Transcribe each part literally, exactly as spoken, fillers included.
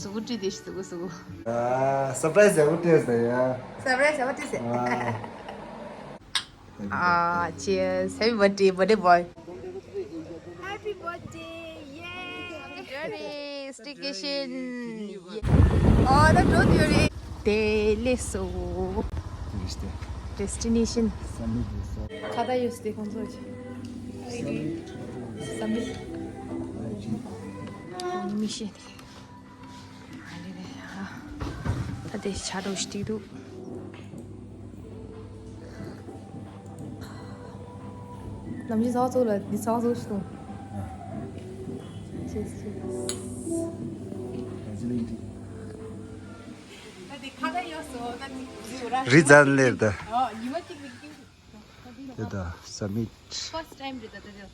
གཟུགས་པོ་བཀྲུས་ཏེ་གཟུགས་པོ་གཟུགས་པོ། ཨ། སར་པ་རའི་ཛི་ཡག་པོ་སྤྲད་ཟེར་ཡ། སར་པ་རའི་ཛི་ཡག་པོ་སྤྲད་ཟེར། ཨ། ཨ། Cheers, happy birthday, birthday boy. Happy birthday, yay. Journey, staycation. ཨོ་ད་འགྲོ་དུས་རེད། དེ་ལས་སོ། Destination. ཁ་ད་ཡོད་སྟེ་ཁོང་ཚོ་ཆེ། Summit. མི་ཤེས། ད་དེ་ཆ་རོ་ཞིག་འདུག་ནམ་རྒྱུན་ཚོགས་གཙོ་ལ་འདི་ཚོགས་གཙོ་ཞིག་འདུག་ཆེས་ཆེས། རི་ཛན་ལེར་ད། དེ་ད་Summit. First time རེད་ད་དེ།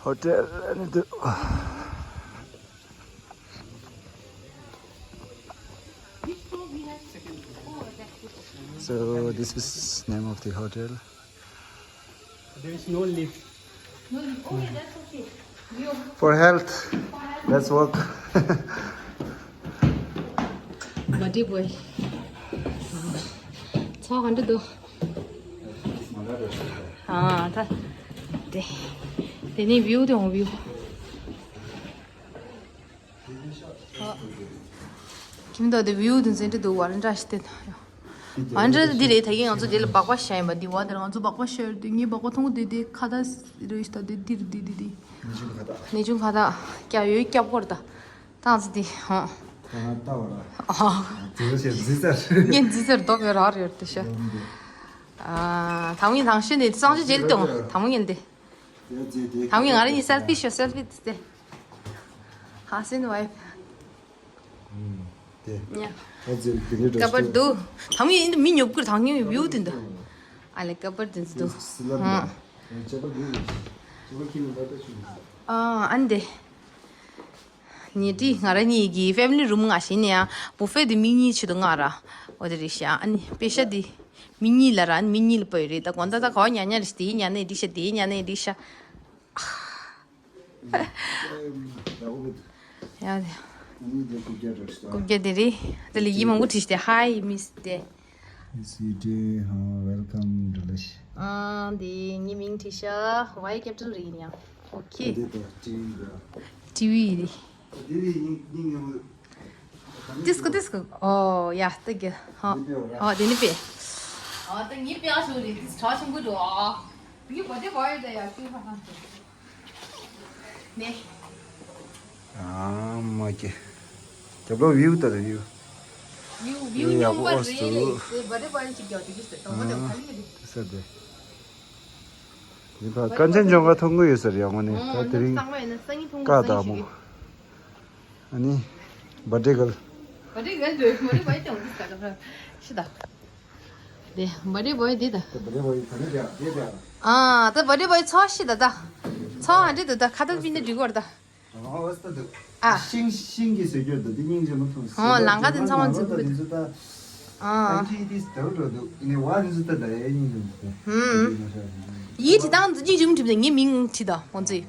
Hotel and the So this is name of the hotel. There is no lift. No lift. Okay, that's okay. You For health. Let's walk. Buddy boy. ཚོགས་ག་འདྲ་འདུག་ཨ། ད་དེ་དེ་ནས་view དེ་འོང་view. ཨ། ཁྱིམ་དུ་དེ་view དེ་ཚོ་འདྲ་འདུག་ཝ་རན་ཌ་ཞིག་དེ་ད་ཡ། ཝ་རན་ཌ་འདི་རེད། ད་གིན་ང་ཚོ་དེ་ལ་སྦག་སྦག་བཞག་ཡིན་པ། འདི་བ་དེར་ང་ཚོ་སྦག་སྦག་བཞག་ཡོད་དུས་ངའི་སྦག་སྦག་མཐོང་གི་འདུག་དེ་ཁ་ད་རེད་ཞིག་ད་དེ་འདིར་འདི་འདི་འདི། ནེ་ཆུང་ཁ་ད། ནེ་ཆུང་ཁ་ད་སྐྱ་ཡོད་སྐྱབས་སྐོར་ད། ད་ང་ཚོ་དེ་ཧང་། ད་ང་ལྟ་བ་ར། ཨ། དེ་བ་ཞེས་འཛི་ཚར། ངས་འཛི་ཚར་རྡོ་བའི་རར་ཡོད་དེ་ཤ། ཨ། དང་ངི་དང་ཤི་ནས་གཙང་ཆུ་མཇལ་དུ་འོང་། དང་ངི་ཡིན་ཏེ། དང་ངི་ང་རེ་གཉིས་selfie ཤོ་selfie དེ། Husband wife. དེ། ཉ། ཨ་ཙི་དེ་ནས་ཀ་པར་འགྲོ་འདུག་དང་ངི་ཡིན་ཏེ་མི་ཉོབ་ཀུར་དང་ངི་view དེ་འདུག་ཨ་ལེ་ཀ་པར་དེ་འདུག་ཧང་། ཨ་ཨ་འདི། ཉལ་ཁྲི་ང་རང་གཉིས་ཀྱི་family room ང་བཞིན་ནས་ཡང་buffet དེ་མི་གཉིས་ཆེད་དུ་མངགས་ར། འོ་དེ་རེད་ཤག་ཨ་ནི་པེ་ཤ་དེ་མི་གཉིས་ལ་ར། ཨ་ནི་མི་གཉིས་ལ་ཕོག་ཡོད་རེད། ད་དགོང་དག་ད་ག་བ་ཉལ་ཉལ་རེད་ཤག་དེ་ཉལ་ནས་འགྲིག་ཤག་དེ་ཉལ་ནས་འགྲིག་ཤག་ཡ་དེ། རྐུབ་བཀྱག་དེ་རེད། དེ་ལ་ཡིག་མང་པོ་བྲིས་ཏེ། Hi miss དེ། Miss དེ། ཧ། welcome འགྲོ་ལ་ཤི། ཨ་དེ་ངའི་མིང་བྲིས་ཤག་ཝའི་ཀེབ་ཊལ་རེད་ཡིན་ཡང་། ཨོ་ཁེ། དེ་ད་ཊི་ཝི་རེད། ཊི་ཝི་རེད། དེ་རེད་ཡིན་ཡིན་ཡང་། ཏིས་ཀོ་ཏིས་ཀོ། ཨོ་ཡ་ཏི་ཀེ། ཧ། ཨོ་དེ་ནི་པེ། ཨ་ད་ངའི་པེ་ཨ་ཤོ་རེད། ཏིས་གྲ་ཆུང་གུ་འགྲོ་ཨ། ངའི་བ་དེ་བ་ཡོད་ད་ཡ་ཤུ་ཧ་ཧ། ནེ། ཨ་མ་ཀེ། རྒྱབ་ལོགས་view ལྟ་རེ་view། view view ཡག་པོ་ཨོ་སི་ཏུ། དེ་བ་དེ་བ་ཡིན་ཅིག་རྒྱག་དེ་གིས་དེ་དང་པོ་དེ་ག་ལི་རེད། ས་དེ། ཡིན་པ་ཀན་ཅན་ཇོང་ག་མཐོང་གི་ཡོད་ས་རེད་ཡང་མ་ནི་ད་དེ་རིང་། ཚང་མ་ཡིན་ན་སང་ཉིན་མཐོང་གི་ཀ་སང་ཉིན་དང་མོ། ཞིག་གི། ཨ་ནི། བ་དེ་གལ། བ་དེ་གལ་འགྲོ་བ་དེ་བ་ཡི་དང་དུ་ས་ག་ཕ་ཤི་ད། དེ་བ་དེ་བ་ཡི་དེ་ད། དེ་བ་དེ་བ་ཡི་ད་ནི་དེ་དེ་དེ། ཨ་ད་བ་དེ་བ་ཡི་ཚོ་ཤི་ད་ད། ཚོ་ཧ་འདྲེ་ད་ད་ཁ་ཏ་པི་ནི་འགྲིག་གོ་ར་ད། ཨ། ཤིང་ཤིང་གི་ཟེར་རྒྱུ་འདི་སྙིང་རྗེ་མོ་མཐོང་སོང་། ཨོ་ལང་ཀ་དེ་ཚང་མ་འཛུགས་དགོས། ཨ། ཨ་ཏི་ཏིས་དེ་འགྲོ་འདུག་ཨ་ནི་བ་འཛུགས་ད་ད་ཡ་སྙིང་རྗེ་མོ་མཐོང་། ཧུམ། ཡིད་ཀྱི་ཏང་འཛུགས་སྙིང་རྗེ་མོ་བྲིས་པ་ངའི་མིང་བྲིས་ད་ཁོང་ཚོས།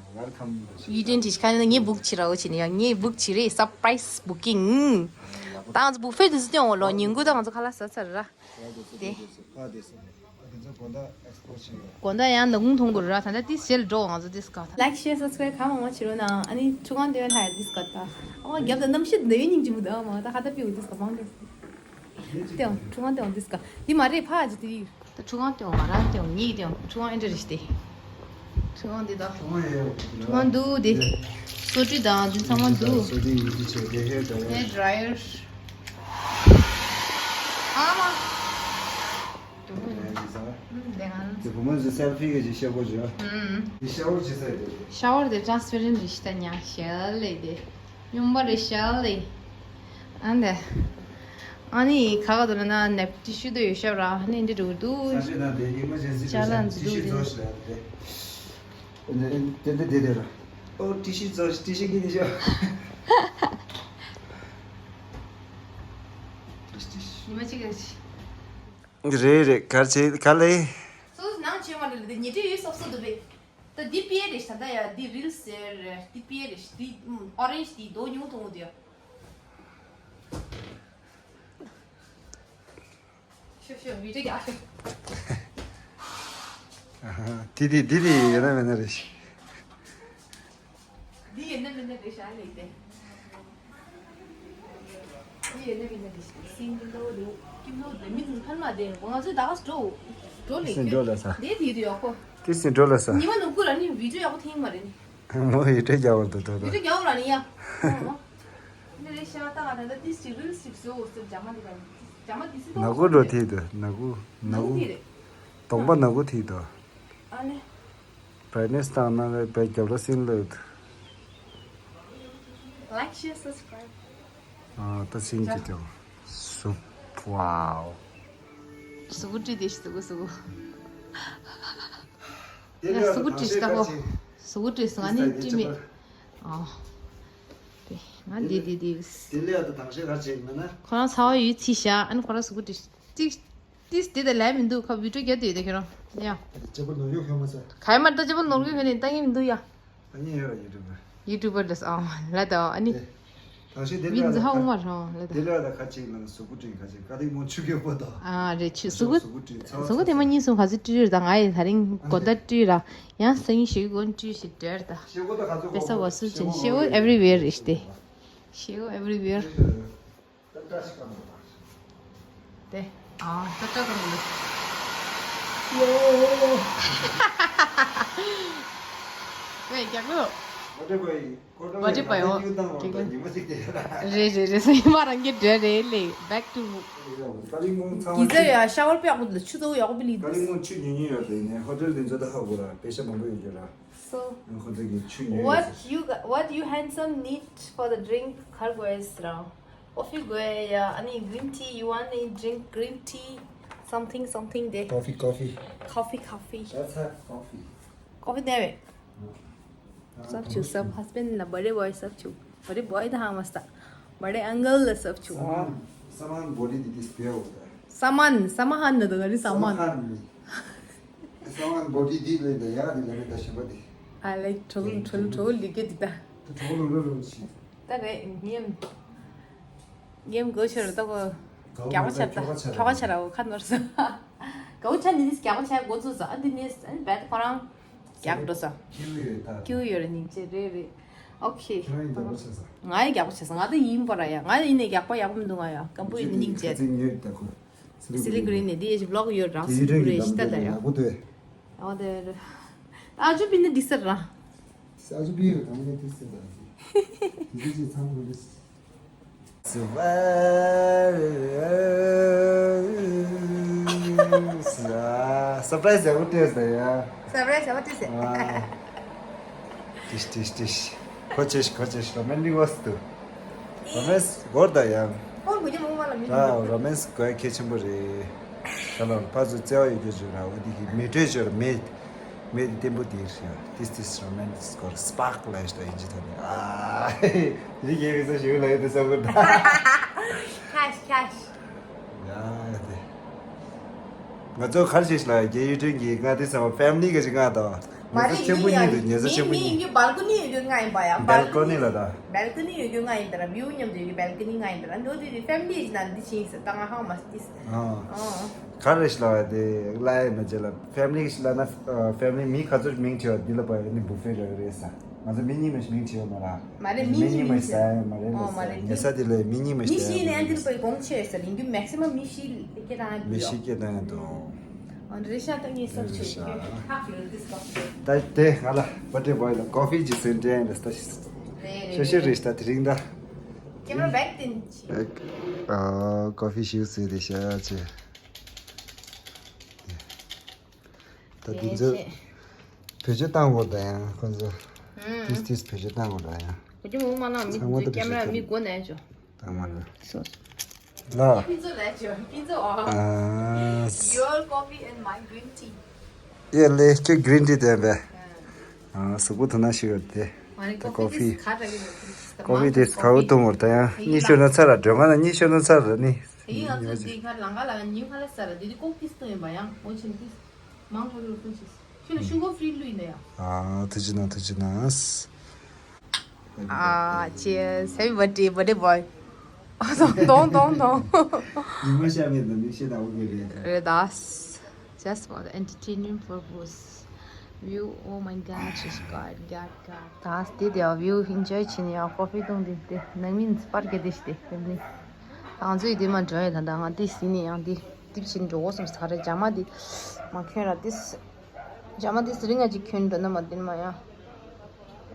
ཡིད་དྲན་བྲིས་ཁ་ནས་ངའི་book བྱེད་ར་འོ་བྱེད་ནས་ཡང་ངའི་book བྱེད་རེད། surprise booking ཏང་འཛུགས་བུ་ཕེ་དེ་ཚོ་སྟོན་འོ་ལོ་ཉིན་དགུ་ཏང་འཛུགས་ཁ་ལག་ཟ་ཚར་ར། དེ། དགོང་དག་ཡང་ནག་ཁུང་མཐོང་དགོས་ར། ད་ལྟ་ཏིས་ཞལ་འགྲོ་ང་ཚོ་ཏིས་ག་ད། Like share subscribe གང་མང་མང་བྱེད་རོགས་གནང་། ཨ་ནི་ཁྲུ་གང་དེ་ལྷ་ཡ་ཏིས་ག་ད། ཨ་རྒྱབ་ད་གནམ་གཤིས་འདི་ཡོད་སྙིང་རྗེ་མོ་འདུག་ཨ་མ་ད་ཧ་ད་པིའུ་ཏིས་ག་མང་དུ། ཏེའོ་ཁྲུ་གང་ཏེའོ་ཏིས་ག་འདི་མ་རེད་ཕ་ཇི་ཏི་རི། ད་ཁྲུ་གང་ཏེའོ་ང་རང་ཏེའོ་ངེད་ཏེའོ་ཁྲུ་གང་ཨེ་འདྲ་རེད་ཤི་ཏེ། ཁྲུ་གང་འདི་ད། ཁྲུ་གང་འདུག་དེ། སོ་ཊི་དང་འདི་ཚང་མ་འདུག་སོ་ཊི་ཡིན་གྱི་ཆེ་དེ་hair dryer hair dryer ཨ་མ། དེ་བུ་མོ་ཟི་selfie གི་ཞིག་ཤེས་གོ་ཞོ། ཤ་ཝར་ཇི་སའི་དེ། ཤ་ཝར་དེ་transparent རེད་ཤི་ད་ཉག་ཤལ་ལེ་དེ། སྨྱོན་པ་རེད་ཤལ་ལེ། ཨ་འདི། ཨ་ནི་ཁ་ག་དུ་ལ་ན་ནེབ་ཊི་ཤུ་དུ་ཡོད་ཤ་ར་ནི་འདི་འགྲོ་འདུག་ས་ཆ་ན་དེ་emergency ཅ་ལ་འཛི་ཊི་ཤུ་འདུག་ཟོ་ཤི་ད་དེ། དེ་དེ་དེ་དེ་ར། ཨོ་ཊི་ཤུ་ཟོ་ཤི་ཊི་ཤུ་གི་དེ་ཤོ། ཉི་མ་གཅིག་རེད། རེད་རེད་གར་བྱེད་ག་ལེ། སོ་སོ་ནང་ཆེན་མ་རེད་ལ་དེ་ཉི་ཁྲི་ཡོད་སོབ་སོ་འདུག་པས། ད་འདི་པིའེ་རེད་ཤག་ད་ཡ་འདི་རིལ་སེར་འདི་པིའེ་རེད་ཤག་འདི་ཨོ་རེན་ཇི་འདི་རྡོ་ཉུང་ཐུང་འདི། ཤོ་ཤོ་བི་ཌི་ཡོ་རྒྱག་ཤོ། ཨ་ཧ། དེ་དེ་དེ་དེ་ཡོད་ན་མེད་ན་རེད་ཤག་འདི་ཡོད་ན་མེད་ན་རེད་ཤག་ལེགས་ཏེ། འདི་ཡོད་ན་མེད་ན་རེད་ཤག་སིན་ཀིམ་ལོ་རེད། ཀིམ་ལོ་རེད། མི་འདི་ཕར་མ་བསྡད་ང་ཚོའི་ད་ག་སེ་འགྲོ། འགྲོ་ལེ་སིན་འགྲོ་ལ་ས། འདི་དེ་དེ་ཡོད་ཁོ། དེ་སིན་འགྲོ་ལ་ས། ཉི་མ་ནུབ་ཀུ་ར་ནི་བི་ཌི་ཡོ་ཡག་པོ་ཐེངས་མ་རེད་ནི། མོ་ཡི་ཏྲེ་རྒྱ་བར་དུ་དོ་དོ། ཡི་ཏྲེ་རྒྱ་བར་ནི་ཡ། འདི་རེད་ཤག་ད་ང་ད་ད་ཏིས་ཅིག་རིལ་སིག་སོ་སོ་ཇ་མ་འདི་ག་ཇ་མ་འདི་སི་ནག་པོ་འགྲོ་ཐིག་དོ་ནག་པོ་ནག་པོ། དོང་པ་ནག་པོ་ཐིག་དོ། ཨ་ལེ། བའི་ནེས་བཏང་ན་བའི་བའི་རྒྱབ་ལ་སིན་ལོད། Like, share, subscribe. ཨ་ད་སིན་གྱི་ཀྱང་སུ། ཝའོ། གཟུགས་པོ་བཀྲུས་ཏེ་གཟུགས་པོ་གཟུགས་པོ། དེ་ལས་གཟུགས་པོ་བཀྲུས་ད་ཧོ། གཟུགས་པོ་བཀྲུས་སོང་ང་ནི་བཀྲུས་མེད། ཨོ། དེ་ང་འདི་འདི་འདི། དེ་ལས་ད་དང་ཤེས་ག་བྱེད་མེད་ན། ཁོ་རང་ཚ་བ་ཡོད་ཚིག་བཞག་ཨ་ནི་ཁོ་རང་གཟུགས་པོ་བཀྲུས་ཏིག་ཏིས་དེ་ད་ལས་མི་འདུག་ཁ་བི་ཀྲུ་རྒྱབ་དུས་དེ་ཁྱོད་རང་ཡ། ཅེ་པོ་ནོར་ཡོད་ཁྱོད་མ་ཟེར། ག་ཡི་མར་ད་ཅེ་པོ་ནོར་གི་ཁྱོད་ནི་ལྟ་ངེས་མི་འདུག་ཡ། ཨ་ནི་ཡོད་ར་ཡུ་ཊུབ་པར། ཡུ་ཊུབ་པར་ལ་ཨ་ལ་ད་ཨ་ནི། དེ། ད་ཤི་དེ་མི་ལ་ཛ་ཧ་ཧུ་མ་རང་ལ་ད། དེ་ལ་ད་ཁ་ཅིག་ལ་གཟུགས་པོ་བཀྲུས་ཁ་ཅིག་ཀ་ཏིག་མོ་ཆུ་རྒྱབ་པོ་ད། ཨ་རེད་ཆུ་གཟུགས་པོ། གཟུགས་པོ་བཀྲུས་ཚ་གཟུགས་པོ་དེ་མ་གཉིས་གསུམ་ག་ཚོད་བཀྲུས་རེད་ད་ང་ཡི་ད་རིང་དགོང་དག་བཀྲུས་ར་ཡང་སང་ཉིན་ཞོགས་ཀྱི་དགོང་བཀྲུས་ཤིག་འདྲེར་ད། ཤེ་གོ་ད་ག་ཚོད་དཔེ་ས་བ་སུ་ཅན་ཤེ་གོ་everywhere རེད་དེ། ཤེ་གོ་everywhere། ད་ལྟ་ཞིག་གམ་རེད་པ། དེ། ཨ་ད་ལྟ་གམ་རེད། ཡོ། ཝེ་རྒྱག་ལོ། བ་ཏྲེ་བའི་ཁོ་ཏོ་བ་ཏྲེ་བའི་ཨོ། ཉི་མ་ཞིག་དེ་ཡོད་ལ། རེད་རེད་རེད་སེམས་མ་རང་གི་འདྲ་རེད་ལེ། Back to ཀ་ལི་མོང་ཚང་མ་གི་ཟེར་ཡ་ཤ་བར་པ་ཡག་པོ་འདུག་ཆུ་ཚོད་ཡག་པོ་ལི་ཀ་ལི་མོང་ཆུ་ཉུང་ཉུང་ཡོད་དེ་ནས་ཧོ་ཊེལ་དེ་ཚོ་ད་ཧ་གོ་ར་པེ་ཤ་མང་པོ་ཡོད་རྒྱུ་ར། So, ཁོ་ཚོ་གི་ཆུ་ཉོས་ཡོད་what ཟེར། You got, what you handsome need for the drink? ཁར་དགོས་ཟེར་རང་། Coffee དགོས་ཡ། ཨ་ནི་green tea, you want any drink, green tea, something, something དེ། Coffee, coffee. Coffee, coffee. Let's have coffee. Coffee དེ་བས། སབ་ཆུ་སབ། Husband ལ་buddy boy སབ་ཆུ། Buddy boy ད་ཧ་མ་སྟ། Buddy uncle ལ་སབ་ཆུ། Someone, someone body did this beer over there. Someone, someone ཧན་ནི་ད་ག་རི་someone. Someone. Someone body did ལེ་ད་ཡ་དེ་ལ་རི་ད་ཞིམ་པ་དེ། I like ཁྲོ་ལུ་ཁྲོ་ལུ་ཁྲོ་ལུ་ལི་ཀེ་དེ་ད། ད་ཁྲོ་ལུ་ལུ་ལུ་ཞིག་ད་རེད་ཉིན། ཉིན་གོ་ཆེར་ད་གོ། ཁྱོ་ག་ཆར་ད། ཁྱོ་ག་ཆར་འོ་ཁ་ནོར་ས། གོ་ཆ་ནི་ནིས་ཁྱོ་ག་ཆར་གོ་ཚུ་ས་ཨ་འདི་ནིས་ཨ་ནི་བད་ཁོ་རང་། རྒྱག་འགྲོ་ས། ཀྱུ་ཡོད་ད། ཀྱུ་ཡོད་རེད་སྙིང་རྗེ་རེད་རེད། ཨོ་ཁེ། ཁྱོད་རང་ཡིན་རྒྱག་པ་བྱས་ས། ང་ཡི་རྒྱག་པ་བྱས་ས་ང་ད་ཡིན་པ་ར་ཡ་ང་ཡིན་ནས་རྒྱག་པ་ཡག་པོ་མི་འདུག་ང་ཡ་སྐམ་པོ་ཡིན་ནས་སྙིང་རྗེ། ཁ་ཚིག་ཉོས་ད་ཁོ། སི་ལི་གུ་རི་ནས་འདི་ཡེ་ཞིག་བི་ལོག་ཡོད་རང་སི་ལི་གུ་རི་ཞི་ད་ད་ཡ། ཨོ་དེ་རེད། ཨ་ཇུ་པི་ནི་འདི་སར་ར། ཨ་ཇུ་པི་ཡོད་གང་ནས་འདི་སར་ར། འདི་འདི་ཅི་ཚང་གོ་ལེ། Surprise ཡག་པོ་སྤྲད་ཟེར་ཡ། Surprise ཡག་པོ་སྤྲད་ཟེར། ཨ། ཏིཤ་ཏིཤ་ཏིཤ། ཁོ་ཆེ་ཤི་ཁོ་ཆེ་ཤི་རོ་མན་ཊིག་ཝོ་སི་འདུག་རོ་མན་སི་སྒོར་ད་ཡང་། ཁོང་གུ་ཉི་མོ་མ་ལ་མི་ད་འདུག་རོ་མན་སི་དགོས་གལ་ཆེན་པོ་རེད། ད་ལོ་ཕ་ཚོ་བརྩེ་བ་ཡོད་རྒྱུ་བརྗོད་ར་འོ་དེ་གི་མེ་དྲོད་བརྗོད་ར་མེ། མེ་དེ་བརྟན་པོ་དེ་རེད། This this romance called spark ལབ་ཞིག་ད་ཡིན་གཅིག་ཐོག་ནས་ཨ། ཡིན་གྱི་རེད་ཟེར་ཞིག་ལབ་ཡོད་དེ་བསམ་གི་འདུག་ཁྱ་ཁྱ། ཡ་དེ། ང་ཚོ་གར་ཞིག་ལ་རྒྱལ་ཡུལ་ཁྲིན་གྱི་ང་དེ་ཚང་མ་ཕེ་མི་ལི་ག་ཞིག་ང་དང་། མ་ང་ཚོ་རེད་ཆེན་པོ་མི་གཉིས་འདུག་ཉེ་ས་ཆེན་པོ་མི་གཉིས། ཡིན་གྱི་བལ་ཀོ་ནི་ཡོད་རྒྱུ་ང་ཡིན་པ་ཡ། བལ་ཀོ་ནི་ལ་ད། བལ་ཀོ་ནི་ཡོད་རྒྱུ་ང་ཡིན་པ་ར་བིའུ་མཉམ་དུ་ཡོད་རྒྱུ་བལ་ཀོ་ནི་ང་ཡིན་པ་ར་འདི་འོ་དེ་དེ་ཕེ་མི་ལི་ཞིག་ན་འདི་ཆིན་ཟེར་ད་ང་ཧང་མ་སྟིས། ཨ། ག་རེ་ཞིག་ལབ་ཡ་དེ་ལབ་ཡ་མ་བྱེད་ལ་ཕེ་མི་ལི་ཞིག་ལབ་ན་ཕེ་མི་ལི་མི་ག་ཚོད་མིང་བྲིས་པ་འདི་ལ་བབ་ཡ་ནི་བུ་ཕེ་རེད་རེད་ས། ང་ཚོ་མི་གཉིས་མ་ཞིག་མིང་བྲིས་ཡོད་མ་ར། མ་རེད་མི་མི་གཉིས་མ་ཞིག་ཟ་ཡ་མ་རེད་ལ་ས། ཉེ་ས་དེ་ལ་མི་གཉིས་མ་ཞིག་མི་ཟ་ཡ་ཞིག་ནས་ཨ་འདིར་པའི་གོང་ཆེ་ས་ཡིན་རྒྱུ་མེག་སི་མམ་མི་ཞིག་སྐད་བཏང་ཡ་འདུག་མི་ཞིག་སྐད་བཏང་ཡ་འདུག་ཨ་འདྲ་རེད་ཤག་ད་ངས་སབ་ཆོས་ཀྱི་ཧ་ལས་འདི་སྐབས། ད་དེ་ང་ལ་པ་ཏྲེ་བོའི་ལ་ཀོ་ཧྥི་ཅིག་སེན་ཏྲེ་ཡ་ལ་ས་ད་ཤི། རེད་རེད་ཤ་ཤི་རེད་ཤི་ད་དེ་རིང་ད། ཀེམ་ར་བེག་ཏིན་ཆི། ཨ་ཀོ་ཧྥི་ཤིའུ་སི་དེ་ཤ་ཆེ། ད་དེ་ཚོ་བེད་སྤྱོད་བཏང་དགོས་ད་ཡང་ཁོ་ཚོ་ཏིས་ཏིས་བེད་སྤྱོད་བཏང་དགོས་ད་ཡང་། བེད་སྤྱོད་མང་མང་ལ་མི་ཚང་མ་ད་ཀེམ་ར་བེད་སྤྱོད་མི་དགོས་ནས་ཆོ། བཏང་མ་ལ། སོ། ལ། ཕིན་ཙོ་ལ་ཆོ་ཕིན་ཙོ་ཨ། ཨ། Your coffee and my green tea. ཡེ་ལེ་ཁྱོད་green tea དེ་བས། ཨ་གཟུགས་པོ་ཐུག་ན་ཤི་ཡོད་དེ། ད་ཀོ་ཧྥི། ཀོ་ཧྥི་དེ་ག་བོ་བཏུང་བར་ད་ཡང་གཉིད་ཤོར་ན་ཚར་ར་སྒྲོན་ཁ་ན་གཉིད་ཤོར་ན་ཚར་ར་ནི། དེ་ཡིན་ང་ཚོ་དེ་ཁ་ལང་ཀ་ལ་ཉིན་ཁ་ལ་ས་ར་དེ་དེ་ཀོ་ཧྥི་སྟོན་ཡིན་པ་ཡང་འོ་ཆེན་ཏིས་མང་ཁ་ལོ་ཕུན་ཆེས། ཁྱོད་ལ་ཤུ་གར་ཕི་རི་བླུགས་ཡིན་ན་ཡ། ཨ། ཐུགས་རྗེ་གནང་། ཐུགས་རྗེ་གནང་། ཨ། Cheers, happy birthday, birthday boy. ཨ། དོང་དོང་དོང་། ཉི་མ་ཤར་བའི་ནང་ནས་ཤེས་དང་འུ་གི་རེད། རེད་ད། Just for the entertainment purpose. View, oh my God, just God, God, God. ད་དེ་དེ་view enjoy བྱེད་ནས་ཡང་ཀོ་ཕི་བཏུང་དེ་དེ་ནང་མིན་པར་གྱི་དེ་ཞིག་དེ་དེ་ནི། ང་ཚོ་ཡི་དེ་མ་འགྲོ་ཡ་ད་ད་ང་དེ་ཟིན་ནས་ཡང་དེ་དེ་བྱེད་འགྲོ་འོ་སོང་ས་རེད། ཇ་མ་དེ་མ་ཁྱོད་ར་དེ་ཇ་མ་དེ་རིང་ང་ཅིག་ཁྱོད་འགྲོ་ན་མ་དེ་མ་ཡང་།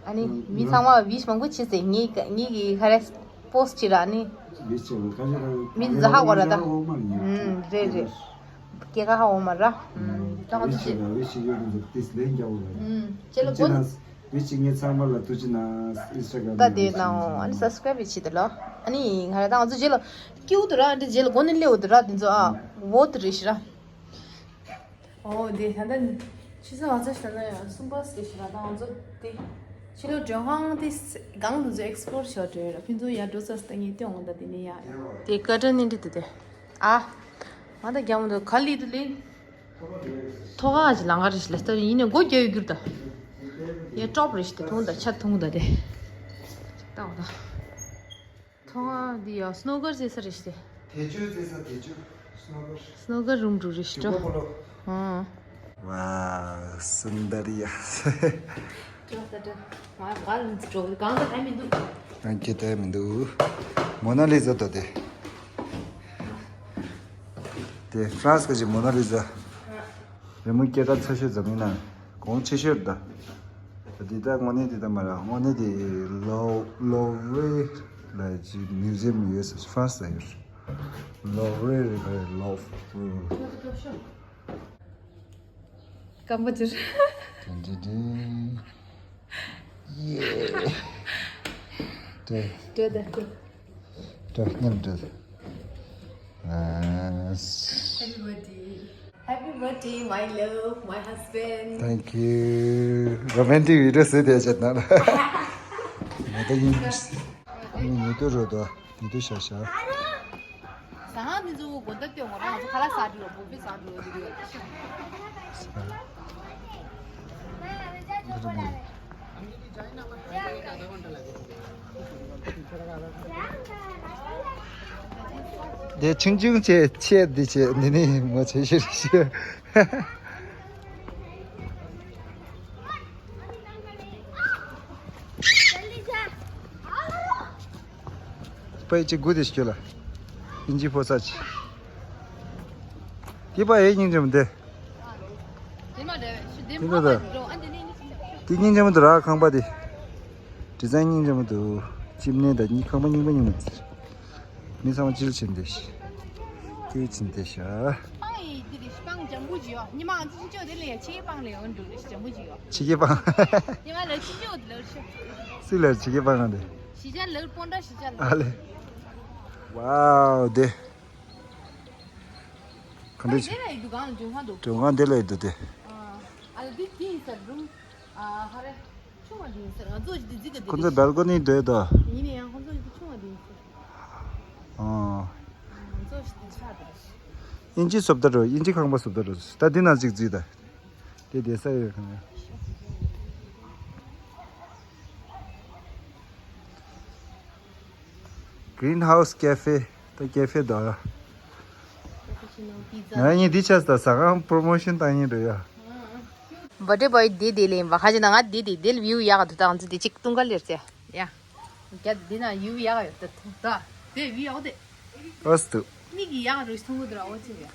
ཨ་ནི་མི་ཚང་མ་ཝིཤ་མང་པོ་བྱེད་ཟེར། ངེད་ངེད་ཀྱི་ཁ་རེ་པོ་སི་ཊི་བྱེད་ར་ཨ་ནི། ཝིཤ་བྱེད་པ་ཁ་ཤས་རང་མི་ཛ་ཧ་གོ་ར་ད། ཝིཤ་བྱེད་པ་ཧ་གོ་མ་རེད། ཨུམ། རེད་རེད། སྐད་ཁ་ཧ་གོ་མ་ར། ཨུམ། ད་ང་ཚོ་ཅི། ཝིཤ་བྱེད་ཡོད་མི་འདུག་དེ་ལན་རྒྱག་དགོས་རེད། ཨུམ། ཅེ་ལ་གོ། ཝིཤ་བྱེད་ངེད་ཚང་མ་ལ་ཐུགས་རྗེ་གནང་། ཨིན་སི་ཊ་གྷ་རམ་ད་དེ་ནང་ཨ་ནི་སབ་སི་ཀ་རེབ་བྱེད་དེ་ལ། ཨ་ནི་ང་ར་ད་ང་ཚོ་རྗེས་ལ་སྐྱིད་པོ་འདུག་ར། འདི་རྗེས་ལ་གོ་ནི་སླེབས་འདུག་ར། དེ་ཚོ་ཨ་བོ་དེ་རེད་ཤི་ར། ཨོ་དེ་ད་ལྟ་ཆུ་ཚོད་ང་ཚོ་ཤི་ན་ཡང་གསུམ་པ་སི་ཤི་ར། ད་ང་ཚོ་དེ་ཕྱི་ལོགས་མགྲོན་ཁང་དེ་སྒང་དེ་ཚོ་ཨེག་སི་པོ་ལོར་བྱེད་འགྲོ་ཡོད་ར། ཕན་ཚུན་ཡར་འགྲོ་ས་སྟེང་ངེས་སྟོན་འོང་ད། དེ་ནས་ཡ་དེ་ཀ་ཏྲ་ནི་འདྲི་དེ་དེ། ཨ། ང་ད་རྒྱ་མོ་འདུག་ག་ལི་དུ་ལི། ཐོག་ཁ་ཅིག་ལང་ཀ་རེ་ཞིག་ལ་ལྟ་ཡིན་ནས་སྒོ་རྒྱག་ཡོད་རྒྱུར་ད། ཡ་ཀྲོབ་རེ་ཞིག་དེ་ཐུང་ད་ཆ་ཐུང་ད་དེ། ད་འོ་ད། ཐོག་ཁ་འདི་ཡ་སི་ནོ་ཀར་རྩེ་ས་རེ་ཞིག་དེ། དེ་ཆུ་རྩེ་ས་དེ་ཆུ། སི་ནོ་ཀར། སི་ནོ་ཀར་རུམ་འགྲོ་རེ་ཞིག་འགྲོ། ཨང་། ཝའོ། སུན་དར་ཡ། ཀྲོ་ད་ཀྲོ། ང་ག་ལ་འཛི་ཀྲོ་གང་དུ་ཐལ་མི་འདུག་ང་ཁྱེད་ཐལ་མི་འདུག་མོ་ན་ལི་ཛ་དོ་དེ། དེ་ཧྥ་རན་སི་གི་མོ་ན་ལི་ཛ། རི་མོ་སྐད་གྲགས་ཆེ་ཤོས་འཛམ་གླིང་ནང་གོང་ཆེ་ཤོས་རེད་ད། འདི་ད་དངོས་གནས་འདི་ད་མ་རེད། དངོས་གནས་དེ་ལོ་ལོ་ཝེ་ལ་ཅིག་མིའུ་ཛི་ཡམ་ཡོད་ས་ཧྥ་རན་སི་ལ་ཡོད་རེད། ལོ་ཝེ་རེད་ག་རེ་ལོ་ཝེ། སྐམ་པོ་ཅིག་ཏན་ཏན་ཏན། ཡེ། ཏེ། ཏེ་ཏེ་ཏེ། ཏེ་མཉམ་ཏེ། ཨ། Happy birthday. Happy birthday, my love, my husband. Thank you. Romantic video ཟེར་དེ་བྱས་ན། ང་ད་ཡིན། ཉི་དུ་རོ་དོ། ཉི་དུ་ཤ་ཤ། ཟ་ཁང་འདི་ཚོ་གོ་བརྡ་སྟོན་དགོས་ར། ང་ཚོ་ཁ་ལག་ཟ་འགྲོ་བ། བོ་ཕེ་ཟ་འགྲོ་བ་འདི་རེད། འདི་རེད་མ་རེད། དེ་ཆུང་ཆུང་བྱས་ཆས་འདི་བྱས་འདི་ནི་མ་བྱས་ཤེས་ཤེས། པའི་ཅི་དགུ་དེ་ཤོད་ལ། ཨིན་ཇི་ཕོ་ས་ཅི། དེ་པ་ཨེ་སྙིང་རྗེ་མོ་དེ། དེ་མ་རེད། ཤི་དེ་དེ་མ་འདྲ་ད། རེད། ཨ་འདི་ནི་དེ་སྙིང་རྗེ་མོ་འདུག་ར། ཁང་པ་དེ། ཌི་ཛའིན་སྙིང་རྗེ་མོ་འདུག་ཅིམ་ནེ་དང་གཉིས་ཁང་པ་རྙིང་པ་རྙིང་པ་ཟེར། མི་ཚང་མ་ཅིལ་བྱེད་འདི་ཤི། ཅིལ་བྱེད་འདི་ཤ། སྤང་ཡི་འདི་རེད། སྤང་ལྗང་གུ་ཅིག་ཡོད། ཉི་མ་ང་ཚོ་ཕྱི་ཕྱོགས་དེ་ལ་ཡ་ཕྱི་སྤང་ལ་ཡོང་འགྲོ་རེད། ལྗང་གུ་ཅིག་ཡོད། ཕྱི་སྤང་། ཉི་མ་ལ་ཕྱི་ཕྱོགས་དེ་ལ་ཤོག་སུ་ལ་ཕྱི་སྤང་ང་དེ། གཞིས་ཆགས་ལ་སྤོན་ཊ་གཞིས་ཆགས་ལ། ཨ་ལེ། ཝའོ་དེ། ག་འདྲ་ཨ་ཅིག་དེ་ལ་ཡི་འདུག་གང་ལ་མགྲོན་ཁང་འདུག་མགྲོན་ཁང་དེ་ལ་ཡི་འདུག་དེ། ཨ་ཨ་ལ་འདི་དེ་ཡིན་ས་རུམ། ཨ་ཧ་རེ། ཆུང་བ་འདི་ཡིན་ས། ང་ཚོ་ཞིག་འདི་འཛི་ག་འདི་ཁོ་ཚོ་རེད། སྦལ་ཀོ་ནི་འདོད་དོ། ཡིན་ནའི་ཡང་ཁོ་ཚོ་ཞིག་འདི་ཆུང་བ་འདི་ཡིན་ས། ཨ། ང་ཚོ་ཞིག་འདི་ཆགས་འདི་རེད། ཨིན་ཇི་བཟོ་ལྟ་འགྲོ། ཨིན་ཇི་ཁང་པ་བཟོ་ལྟ་འགྲོ། ད་འདི་ན་ཅིག་འཛི་ད། དེ་བསྡད་ས་ཡོད་གང་ཡོད། Greenhouse Cafe ད་ཀེ་ཧྥེ་ད། ང་གཉིས་འདི་ཆགས་ད་ཟ་ཁང་པོ་རོ་མོ་ཤོན་བཏང་ཡིན་རེད་ཡ། བྷར་ཌེ་བྷོའི་དེ་དེ་ལེན་པ་ཁ་ཅིག་ན་ང་དེ་དེ་དེ་ལ་བིའུ་ཡག་ག་འདུག་ད་ང་ཚོ་དེ་གཅིག་ཏུང་ཀ་ལེར་ཙེ་ཡ། རྒྱ་དེ་ན་ཡུ་ཡག་ཡོད་ད་ཐུག་ད། དེ་བིའུ་ཡག་དེ། ཨོ་སྟུ། མིག་གི་ཡག་རུ་ཐུང་གུ་དུ་ར་འོ་ཅི་རེད།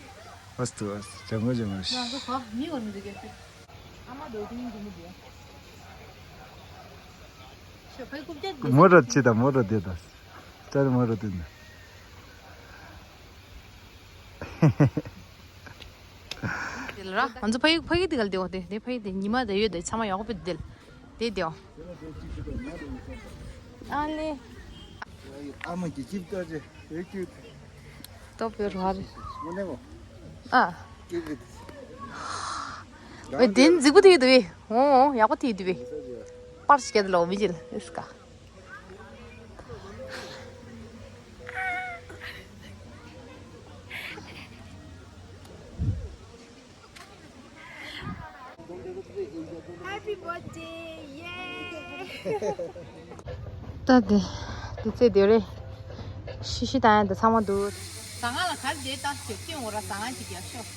ཨོ་སྟུ་ཨོ་སྟུ། ཇང་གོ་ཇང་གོ་ཤི། ང་ཚོ་ག་མི་བར་མི་འདུག་གས། ཨ་མ་དོ་ཏིང་དུ་མི་འདུག་ཤོ་ཕའི་རྐུབ་བཀྱག་འདི། མོ་ར་ཅི་ད་མོ་ར་དེ་ད། ཅར་མོ་ར་དེ་ན། དེ་ལ་ར་ང་ཚོ་ཕ་ཡུལ་ཕ་ཡུལ་དེ་ག་ལ་དེ་འོ་དེ་དེ་ཕ་ཡུལ་དེ་ཉི་མ་དེ་ཡོད་དེ་ཚང་མ་ཡག་པོ་དེ་དེ་ལ་དེ་དེའོ། ཨ་ལེ། ཨ་མ་གི་ཅིབ་ཏོ་ཅེ་ཡོད་ཀྱུ། ཏོ་པེ་རོ་རེ། མོ་ནེ་མོ། ཨ། ཀྱུ་ཀྱུ། ཨེ་དེ་འཛིག་པོ་དེ་དུ་བེ། འོ་འོ་ཡག་པོ་དེ་དུ་བེ། པར་ཞིག་ལོ་མི་ཅིལ་ཨིས་ཀ། ད་དེ་དེ་ཚེ་དེ་རེད། ཤི་ཤི་དང་ཡང་དེ་ཚང་མ་འདུག་ཟ་ཁང་ལ་ག་རེ་བསྡད་ད་ཞོག་ཅིང་འོ་ར་ཟ་ཁང་ཅིག་རྒྱབ་ཤོག་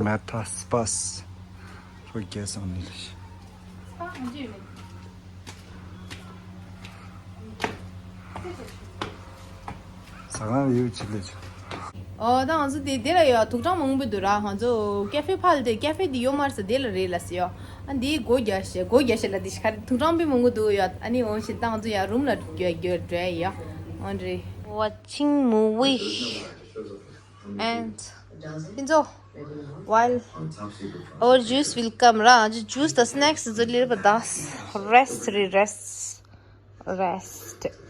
མེ་ཐ་སི་པཱ་སི་རོ་རྒྱལ་སང་ནི་ལ་ཤི། ཟ་ཁང་ཡོད་ཅི་ལས་ཅི། ཨོ་ད་ང་ཚོ་དེ་དེ་ལ་ཡོད་དུག་སྦྲང་མང་པོ་འདུག་ར། ང་ཚོ་ཀེ་ཧྥེ་ཕར་དེ་ཀེ་ཧྥེ་དེ་ཡོད་མ་རེད་ཟེར། དེ་ལ་རེད་ལ་ཟེར་ཡོད། ཨ་འདི་སྒོ་རྒྱག་ཤེ་སྒོ་རྒྱག་ཤེ་ལ་དེ་ཤི་ཁ་རེད། དུག་སྦྲང་དཔེ་མང་པོ་འདུག་ཡོད། ཨ་ནི་འོ་ཞེ་ད་ང་ཚོ་ཡ་རུམ་ལ་རྒྱུ་རྒྱུ་འགྲོ་ཡ་ཡོད། འོ་རེད། Watching movie and ཕིན་ཚོ། While our juice will come ར། ང་ཚོ་juice དང་snacks ཚོ་ལེར་བ་དང་rest རེད། Rest, rest.